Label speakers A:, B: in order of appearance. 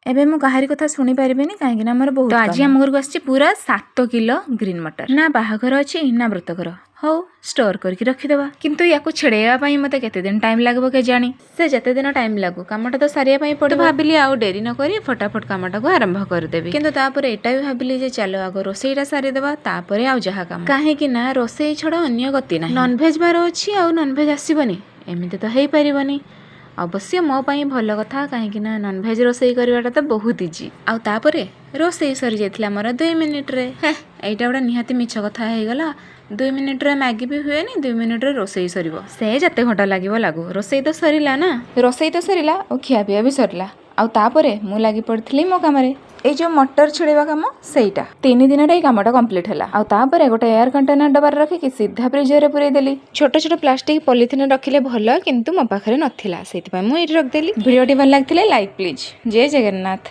A: ଏବେ ମୁଁ କାହାରି କଥା ଶୁଣିପାରିବିନି, କାହିଁକି ନା ମୋର ବହୁତ
B: ତ ଆଜି ଆମ ଘରକୁ ଆସିଛି ପୁରା 7 କିଲୋ ଗ୍ରୀନ୍ ମଟର। ନା ବାହାଘର ଅଛି ନା ବ୍ରତଘର। ହଉ, ଷ୍ଟୋର କରିକି ରଖିଦେବା। କିନ୍ତୁ ୟାକୁ ଛିଡ଼େଇବା ପାଇଁ ମୋତେ କେତେ ଦିନ ଟାଇମ୍ ଲାଗିବ କେଜାଣି। ସେ ଯେତେ ଦିନ ଟାଇମ୍ ଲାଗୁ, କାମଟା ତ ସାରିବା ପାଇଁ ପଡ଼ିବ। ଭାବିଲି ଆଉ ଡେରି ନ କରି ଫଟାଫଟ କାମଟାକୁ ଆରମ୍ଭ କରିଦେବି। କିନ୍ତୁ ତାପରେ ଏଇଟା ବି ଭାବିଲି ଯେ ଚାଲ, ଆଗ ରୋଷେଇଟା ସାରିଦେବା, ତାପରେ ଆଉ ଯାହା କାମ। କାହିଁକି ନା ରୋଷେଇ ଛଡ଼ା ଅନ୍ୟ ଗତି ନାହିଁ। ନନଭେଜ୍ ବାର ଅଛି ଆଉ ନନଭେଜ୍ ଆସିବନି, ଏମିତି ତ ହେଇପାରିବନି। ଅବଶ୍ୟ ମୋ ପାଇଁ ଭଲ କଥା, କାହିଁକି ନା ନନଭେଜ୍ ରୋଷେଇ କରିବାଟା ତ ବହୁତ ଇଜି। ଆଉ ତାପରେ ରୋଷେଇ ସରିଯାଇଥିଲା ମୋର 2 ମିନିଟ୍ରେ। ହେ, ଏଇଟା ଗୋଟେ ନିହାତି ମିଛ କଥା ହେଇଗଲା। 2 ମିନିଟ୍ରେ ମ୍ୟାଗି ବି ହୁଏନି, 2 ମିନିଟ୍ରେ ରୋଷେଇ ସରିବ। ସେ ଯେତେ ଘଣ୍ଟା ଲାଗିବ ଲାଗୁ, ରୋଷେଇ ତ ସରିଲା ନା।
A: ରୋଷେଇ ତ ସରିଲା ଆଉ ଖିଆପିଆ ବି ସରିଲା। ଆଉ ତାପରେ ମୁଁ ଲାଗି ପଡ଼ିଥିଲି ମୋ କାମରେ, ଏଇ ଯେଉଁ ମଟର ଛିଡ଼େଇବା କାମ ସେଇଟା। 3 ଦିନରେ ଏଇ କାମଟା କମ୍ପ୍ଲିଟ୍ ହେଲା। ଆଉ ତାପରେ ଗୋଟେ ଏୟାର କଣ୍ଟେନର ଡବାରେ ରଖିକି ସିଧା ଫ୍ରିଜରରେ ପୁରେଇ ଦେଲି। ଛୋଟ ଛୋଟ ପ୍ଲାଷ୍ଟିକ ପଲିଥିନ ରଖିଲେ ଭଲ, କିନ୍ତୁ ମୋ ପାଖରେ ନଥିଲା, ସେଇଥିପାଇଁ ମୁଁ ଏଇଠି ରଖିଦେଲି। ଭିଡ଼ିଓଟି ଭଲ ଲାଗିଥିଲେ ଲାଇକ୍ ପ୍ଲିଜ୍। ଜୟ ଜଗନ୍ନାଥ।